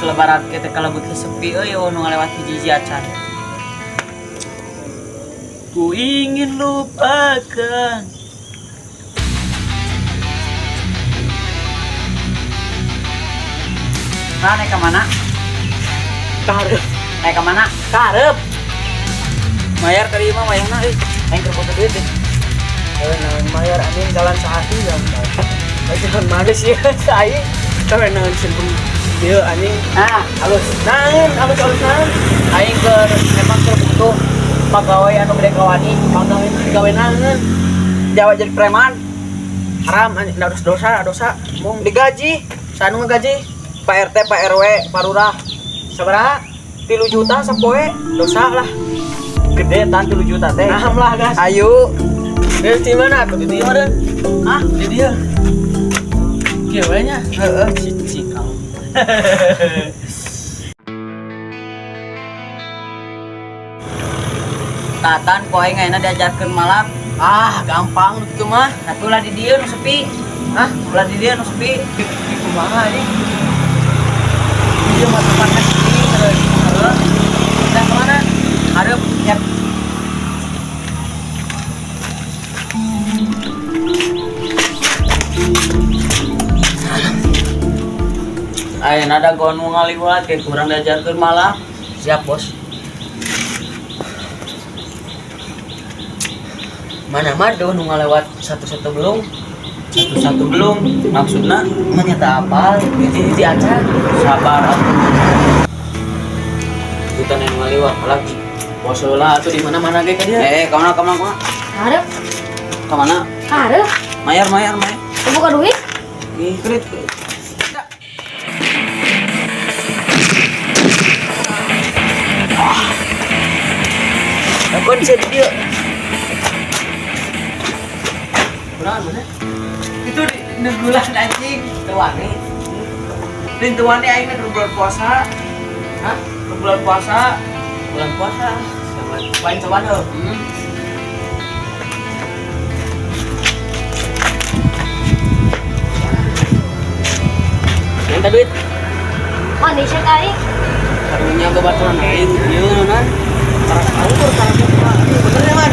Lebaran kita kalebut sepi euy, euweuh nu ngalewat hiji-hiji acan. Ku ingin lupakan. Nah, naik ke mana? Karep. Naik ke mana? Karep. Mayar kali mah mayarna euy. Aing keur butuh duit deh. Eh, naon mayar anjing jalan sehati ya. Lain jalan mana sih aing? Tapi naon sebelum dia anjing Nah, halus. Naon halus halus naon? Aing keur memang keur butuh pegawai anu gede kawani. Pagawe gawe naon? Jawa jadi preman. Haram anjing harus dosa dosa. Mung digaji. Sanu ngegaji? Pak RT, Pak RW, Pak Lurah. Sabaraha? 3 juta sapoe. Dosa lah. Gede tan 3 juta teh. Naham lah gas. Ayo. Dari di mana tuh? Di dia meureun. Ah, Di dia. Kieu we nya. Heeh, cicing kamu. Tatan ku aing ayeuna diajarkeun malam. Ah, gampang itu mah. Tapi ulah di dieu nu sepi. Hah? Ulah di dieu nu sepi. Di kumaha anjing? Dia mah tempatnya sepi terus. Heeh. Udah kemana? Hareup ya. Ayeuna ada gon nu ngaliwat kayak kurang diajarkeun malam. Siap, Bos. Mana mah tuh nu ngalewat satu-satu belum? Satu-satu belum maksudna? Mah nyata apal, hiji-hiji acan. Sabar atuh. Hutan yang ngaliwat lagi. Bos lah tuh di mana-mana ge ka dia. Eh, kemana kemana kemana? Harap, Kemana? harap. Mayar mayar mayar. Buka duit. Ih, krit. Krit. Lakon sih di dia. Kunaon mana? Itu di bulan anjing. Teu wani. Di teu wani aing mah bulan puasa. Hah? Bulan puasa. Bulan puasa. Lain coba deh. Minta duit. Mana sih aing? Karunya ke baturan aing ieu naon? Karak anggur karak. Bener ya, Man?